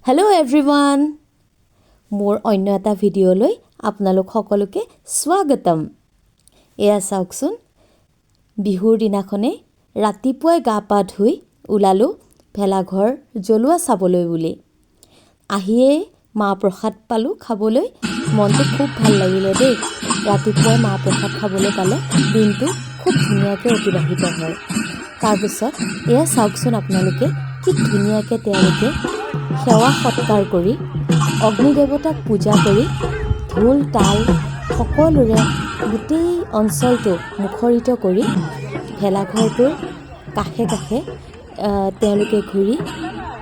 Hello' everyone, মোৰ অন্য এটা ভিডিঅ'লৈ আপোনালোক সকলোকে স্বাগতম। এয়া চাওকচোন, বিহুৰ দিনাখনেই ৰাতিপুৱাই গা পা ধুই ওলালোঁ ভেলাঘৰ জ্বলোৱা চাবলৈ বুলি। আহিয়েই মাহ প্ৰসাদ পালোঁ খাবলৈ, মনটো খুব ভাল লাগিলে দেই। ৰাতিপুৱাই মাহ প্ৰসাদ খাবলৈ পালে দিনটো খুব ধুনীয়াকৈ অতিবাহিত হয়। তাৰপিছত এয়া চাওকচোন আপোনালোকে কি ধুনীয়াকৈ তেওঁলোকে সেৱা সৎকাৰ কৰি অগ্নিদেৱতাক পূজা কৰি ঢোল তাল সকলোৰে গোটেই অঞ্চলটো মুখৰিত কৰি ভেলাঘৰটোৰ কাষে কাষে তেওঁলোকে ঘূৰি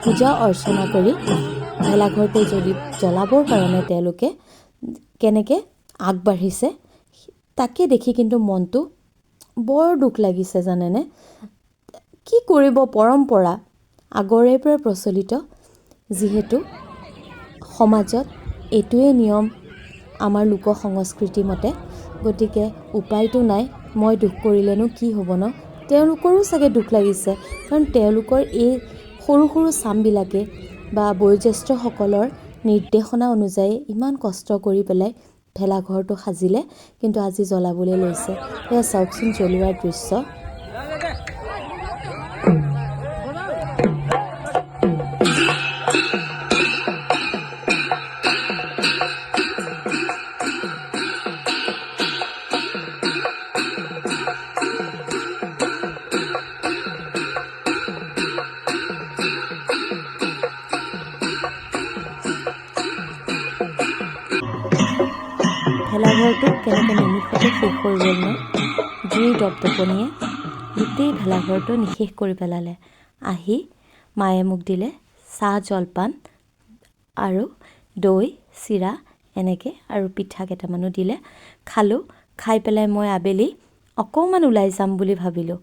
পূজা অৰ্চনা কৰি ভেলাঘৰটো জ্বলাবৰ কাৰণে তেওঁলোকে কেনেকৈ আগবাঢ়িছে তাকে দেখি কিন্তু মনটো বৰ দুখ লাগিছে জানেনে। কি কৰিব, পৰম্পৰা আগৰে পৰা প্ৰচলিত, যিহেতু সমাজত এইটোৱে নিয়ম আমাৰ লোক সংস্কৃতি মতে, গতিকে উপায়টো নাই। মই দুখ কৰিলেনো কি হ'ব ন, তেওঁলোকৰো চাগে দুখ লাগিছে, কাৰণ তেওঁলোকৰ এই সৰু সৰু চামবিলাকে বা বয়োজ্যেষ্ঠসকলৰ নিৰ্দেশনা অনুযায়ী ইমান কষ্ট কৰি পেলাই ভেলাঘৰটো সাজিলে, কিন্তু আজি জ্বলাবলৈ লৈছে। এয়া চাওকচোন জ্বলোৱাৰ দৃশ্য। ভেলাঘৰটো কেনেকৈ নিমিষতে শেষ হৈ গ'ল ন, জুইৰ দপদপনিয়ে গোটেই ভেলাঘৰটো নিঃশেষ কৰি পেলালে। আহি মায়ে মোক দিলে চাহ জলপান আৰু দৈ চিৰা এনেকৈ আৰু পিঠা কেইটামানো দিলে, খালোঁ। খাই পেলাই মই আবেলি অকণমান ওলাই যাম বুলি ভাবিলোঁ।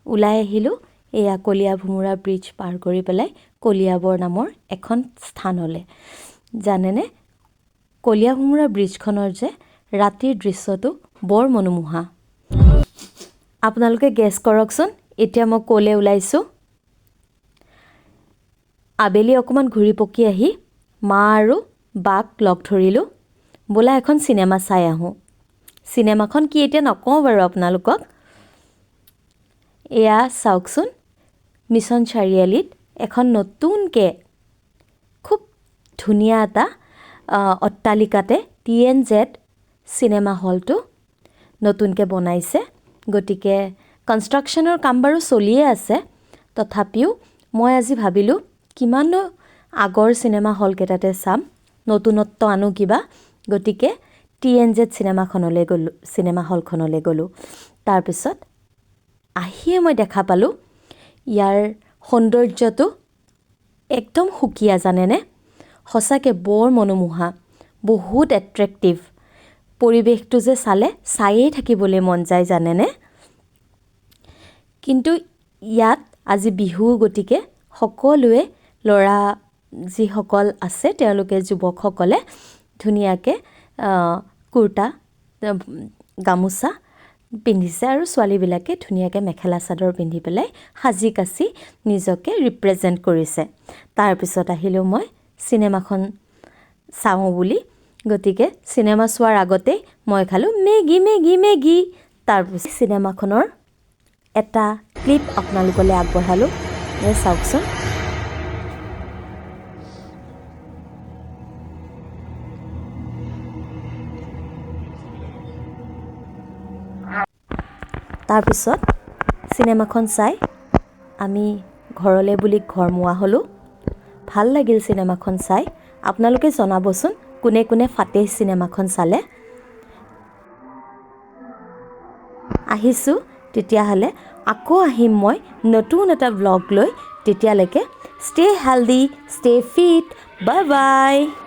ওলাই আহিলোঁ এয়া কলীয়া ভোমোৰা ব্ৰিজ পাৰ কৰি পেলাই কলিয়াবৰ নামৰ এখন স্থানলৈ। জানেনে কলীয়া ভোমোৰা ব্ৰিজখনৰ যে ৰাতিৰ দৃশ্যটো বৰ মনোমোহা। আপোনালোকে গেছ কৰকচোন এতিয়া মই ক'লৈ ওলাইছোঁ। আবেলি অকণমান ঘূৰি পকি আহি মা আৰু বাক লগ ধৰিলোঁ, বোলা এখন চিনেমা চাই আহোঁ। চিনেমাখন কি এতিয়া নকওঁ বাৰু আপোনালোকক। এয়া চাওকচোন, মিছন চাৰিআলিত এখন নতুনকৈ খুব ধুনীয়া এটা অট্টালিকাতে TNZ cinema হলটো নতুনকৈ বনাইছে। গতিকে কনষ্ট্ৰাকশ্যনৰ কাম বাৰু চলিয়ে আছে, তথাপিও মই আজি ভাবিলোঁ কিমাননো আগৰ চিনেমা হলকেইটাতে চাম, নতুনত্ব আনো কিবা। গতিকে TNZ চিনেমাখনলৈ গ'লোঁ, চিনেমা হলখনলৈ গ'লোঁ। তাৰপিছত আহিয়ে মই দেখা পালোঁ ইয়াৰ সৌন্দৰ্যটো একদম সুকীয়া জানেনে, সঁচাকৈ বৰ মনোমোহা, বহুত এট্ৰেক্টিভ। পৰিৱেশটো যে চালে চায়েই থাকিবলৈ মন যায় জানেনে। কিন্তু ইয়াত আজি বিহু, গতিকে সকলোৱে ল'ৰা যিসকল আছে তেওঁলোকে যুৱকসকলে ধুনীয়াকৈ কুৰ্তা গামোচা পিন্ধিছে আৰু ছোৱালীবিলাকে ধুনীয়াকৈ মেখেলা চাদৰ পিন্ধি পেলাই সাজি কাচি নিজকে ৰিপ্ৰেজেণ্ট কৰিছে। তাৰপিছত আহিলোঁ মই চিনেমাখন চাওঁ বুলি। গতিকে চিনেমা চোৱাৰ আগতেই মই খালোঁ মেগী মেগী মেগী। তাৰপিছত চিনেমাখনৰ এটা ক্লিপ আপোনালোকলৈ আগবঢ়ালোঁ, এই চাওকচোন। তাৰপিছত চিনেমাখন চাই আমি ঘৰলৈ বুলি ঘৰমুৱা হ'লোঁ। ভাল লাগিল চিনেমাখন চাই। আপোনালোকে জনাবচোন কোনে কোনে ফাতেহ চিনেমাখন চালে। আহিছোঁ তেতিয়াহ'লে, আকৌ আহিম মই নতুন এটা ব্লগ লৈ। তেতিয়ালৈকে stay healthy, stay fit, bye bye.